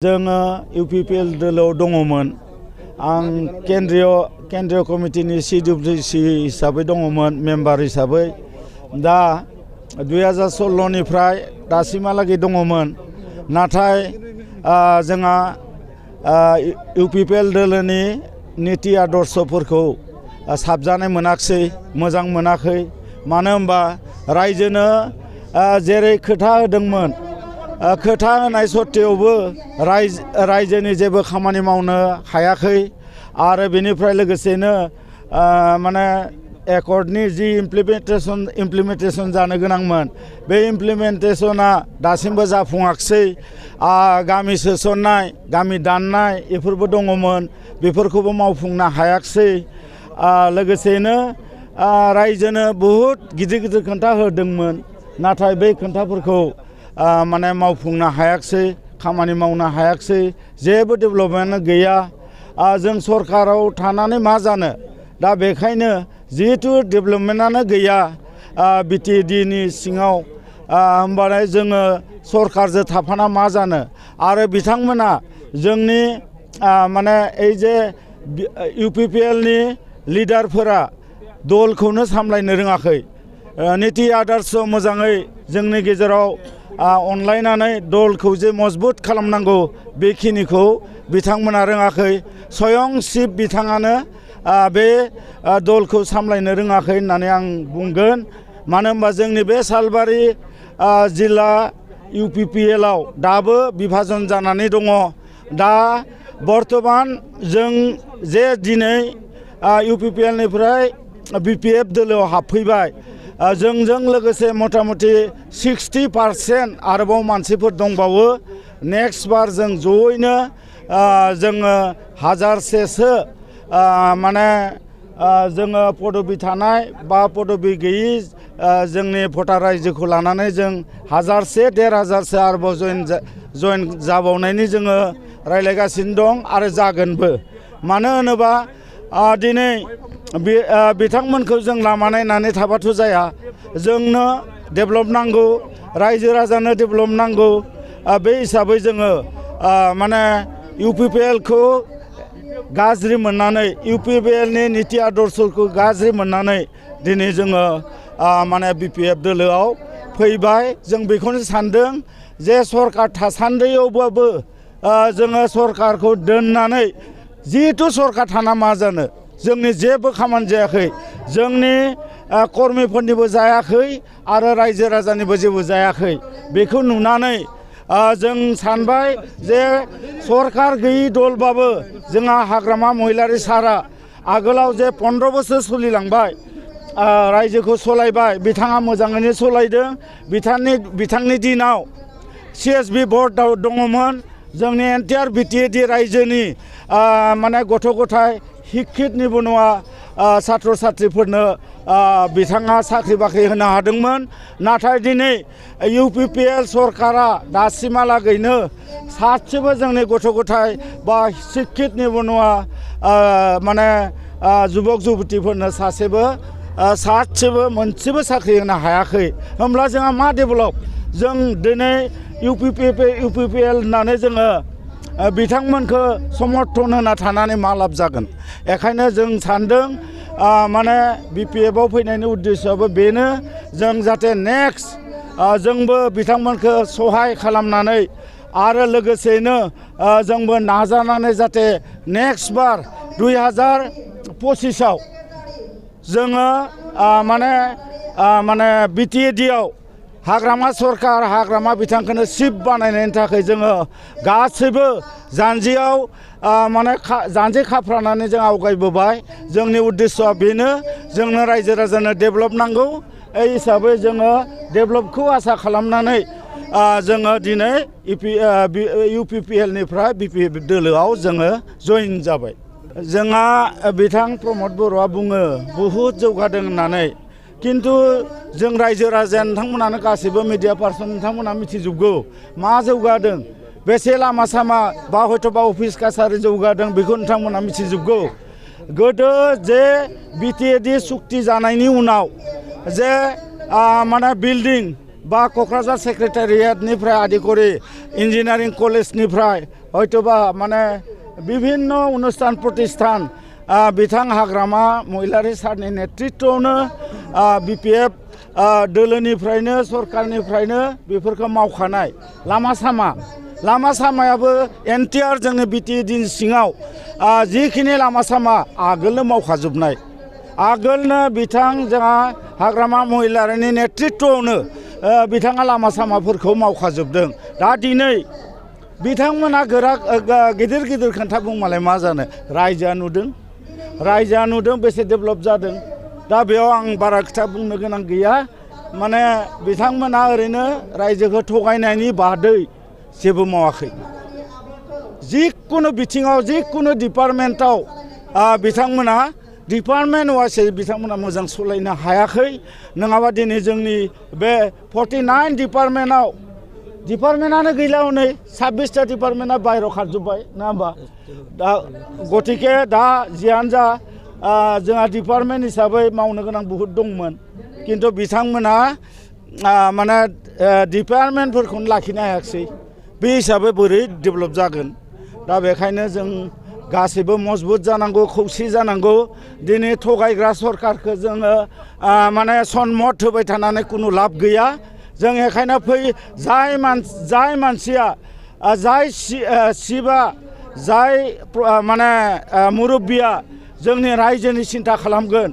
जोङो UPPL दोलोआव दङमोन। आं केन्द्रीय कमिटिनि CWC हिसाबै दङमोन, मेम्बार हिसाबै। दा 2016 निफ्राय दासिमहालागै दङमोन। नाथाय जोंहा UPPL दोलोनि नीति आदर्शफोरखौ साबजानाय मोनाखिसै, मोजां मोनाखै। मानो होनबा रायजोनो जेरै खोथा होदोंमोन, खोथा होनाय सत्तेयावबो रायजोनि जेबो खामानि मावनो हायाखै। आरो बेनिफ्राय लोगोसेनो माने एकर्डनि जि इमप्लिमेन्टेसन जानो गोनांमोन, बे इमप्लिमेन्टेसना दासिमबो जाफुङाखिसै। गामि सोसननाय, गामि दाननाय बेफोरबो दङमोन, बेफोरखौबो मावफुंनो हायाखिसै। लोगोसेनो रायजोनो बहुद गिदिर गिदिर खोथा होदोंमोन, नाथाय बे खोथाफोरखौ माने मावफुंनो हायाखिसै, खामानि मावनो हायाखिसै। जेबो डेभेलपमेन्ट गैया। जों सरकाराव थानानै मा जानो? दा बेखायनो जिहेतु डेभेलपमेन्टआनो गैया BTDनि सिङाव, होमबालाय जोङो सरकारजों थाफाना मा जानो? आरो बिथांमोना जोंनि माने ओइ जे UPPLनि लिडारफोरा दलखौनो सामलायनो रोङाखै। नीति आदर्श मोजाङै जोंनि गेजेराव अनलायनानै दलखौ जे मजबुत खालामनांगौ, बेखिनिखौ बिथांमोना रोङाखै। स्वयं चिफ बिथाङानो बे दलखौ सामलायनो रोङाखै होननानै आं बुंगोन। मानो होनबा जोंनि बे सालबारि जिल्ला UPPLआव दाबो बिभाजन जानानै दङ। दा बर्तमान जों जे दिनै UPPLनिफ्राय BPF दोलोआव हाबफैबाय, जोंजों लोगोसे मथा मथि 60% आरोबाव मानसिफोर दंबावो। नेक्स्ट बार जों जयैनो जोङो 1000सेसो माने जोङो पदबि थानाय बा पदबि गैयि जोंनि भटार रायजोखौ लानानै जों 1000-1500 आरोबाव जयेन जाबावनायनि जोङो रायज्लायगासिनो दं आरो जागोनबो। मानो होनोबा दिनै बिथांमोनखौ जों लामा नायनानै थाबाथ' जाया। जोंनो डेभेलप नांगौ, रायजो राजानो डेभेलप नांगौ। बे हिसाबै जोङो माने UPPLखौ गाज्रि मोननानै, UPPLनि नीति आदर्शखौ गाज्रि मोननानै दिनै जोङो माने BPF दोलोआव फैबाय। जों बेखौनो सानदों जे सरकार थासान्दियावबाबो जोङो सरकारखौ दोननानै, जिहेथु सरकार थाना मा जानो? जोंनि जेबो खामानि जायाखै, जोंनि कर्मिफोरनिबो जायाखै आरो रायजो राजानिबो जेबो जायाखै। बेखौ नुनानै जों सानबाय जे सरकार गैयि दलबाबो जोंहा हाग्रामा महिलारि सारा आगोलाव जे 15 बोसोर सोलिलांबाय, रायजोखौ सलायबाय, बिथाङा मोजाङैनो सलायदों। बिथांनि दिनाव CSB बर्ड दङमोन। जोंनि एन्टायार BTD रायजोनि माने गथ' गथाय शिक्षितनिबो नङा सात्र साथ्रिफोरनो बिथाङा साख्रि बाख्रि होनो हादोंमोन। नाथाय दिनै UPPL सरकारा दासिमहालागैनो सासेबो जोंनि गथ' गथाय बा शिक्षितनिबो नङा माने जुबक जुबतिफोरनो सासेबो मोनसेबो साख्रि होनो हायाखै। होमब्ला जोंहा मा डेभेलप? जों दिनै UPPL होननानै जोङो बिथांमोनखौ समर्थन होना थानानै मा लाब जागोन? बेखायनो जों सानदों माने BPFआव फैनायनि उद्देश्यआबो बेनो, जों जाहाथे नेक्स्ट जोंबो बिथांमोनखौ सहाय खालामनानै आरो लोगोसेनो जोंबो नाजानानै जाहाथे नेक्स्ट बार 2025आव जोङो माने BTDआव हाग्रामा सरकार, हाग्रामा बिथांखौनो चिफ बानायनायनि थाखाय जोङो गासैबो जानजियाव माने जानजि खाफ्रानानै जों आवगायबोबाय। जोंनि उद्देश्यआ बेनो, जोंनो रायजो राजानो डेभेलप नांगौ। बे हिसाबै जोङो डेभेलपखौ आसा खालामनानै जोङो दिनै UPPLनिफ्राय BPF दोलोआव जोङो जयेन जाबाय। जोंहा बिथां प्रमद बर'आ बुङो बहुद जौगादों होननानै, किन्तु जों रायजो राजाया नोंथांमोनानो गासैबो मिडिया पार्सन नोंथांमोना मिथिजोबगौ मा जौगादों, बेसे लामा सामा बा हयथ'बा अफिस कासारि जौगादों, बेखौ नोंथांमोना मिथिजोबगौ। गोदो जे BTD सुक्ति जानायनि उनाव जे माने बिल्डिं बा क'क्राझार सेक्रेटारियेटनिफ्राय आदि करि इन्जिनियारिं कलेजनिफ्राय हयतोबा माने विभिन्न अनुष्ठान प्रतिष्ठान बिथां हाग्रामा महिलारि सारनि नेतृत्वआवनो BPF दोलोनिफ्रायनो सरकारनिफ्रायनो बेफोरखौ मावखानाय लामा सामायाबो एनटिआर जोंनि बिटिएडि सिङाव जिखिनि लामा सामा आगोलनो मावखाजोबनाय आगोलनो बिथां जोंहा हाग्रामा महिलारिनि नेतृत्वआवनो बिथाङा लामा सामाफोरखौ मावखाजोबदों दा दिनै बिथांमोना गिदिर खोन्था बुंमालाय मा जानो रायजोआ नुदों बेसे डेभेलप जादों दा बेयाव आं बारा खोथा बुंनो गोनां गैया माने बिथांमोना ओरैनो रायजोखौ थगायनायनि बादै जेबो मावाखै जिखुनु बिथिङाव जिखुनु डिपार्टमेन्टआव बिथांमोना डिपार्टमेन्ट वाइसै बिथांमोना मोजां सालायनो हायाखै नङाबा दिनै जोंनि बे 49 डिपार्टमेन्टआनो गैला हनै 26टा डिपार्टमेन्टआ बाहेरायाव खारजोब्बाय नङा होमबा दा गतिके दा जियानो जा जोंहा डिपार्टमेन्ट हिसाबै मावनो गोनां बहुद दंमोन किन्तु बिथांमोना माने डिपार्टमेन्टफोरखौनो लाखिनो हायाखिसै बे हिसाबै बोरै डेभेलप जागोन दा बेखायनो जों गासैबो मजबुत जानांगौ खौसे जानांगौ दिनै थगायग्रा सरकारखौ जोङो माने सनमत होबाय थानानै खुनु लाब गैया जों बेखायनो जाय मानसिया जाय सिबा जाय माने मुरब्बिया जोंनि रायजोनि सिन्था खालामगोन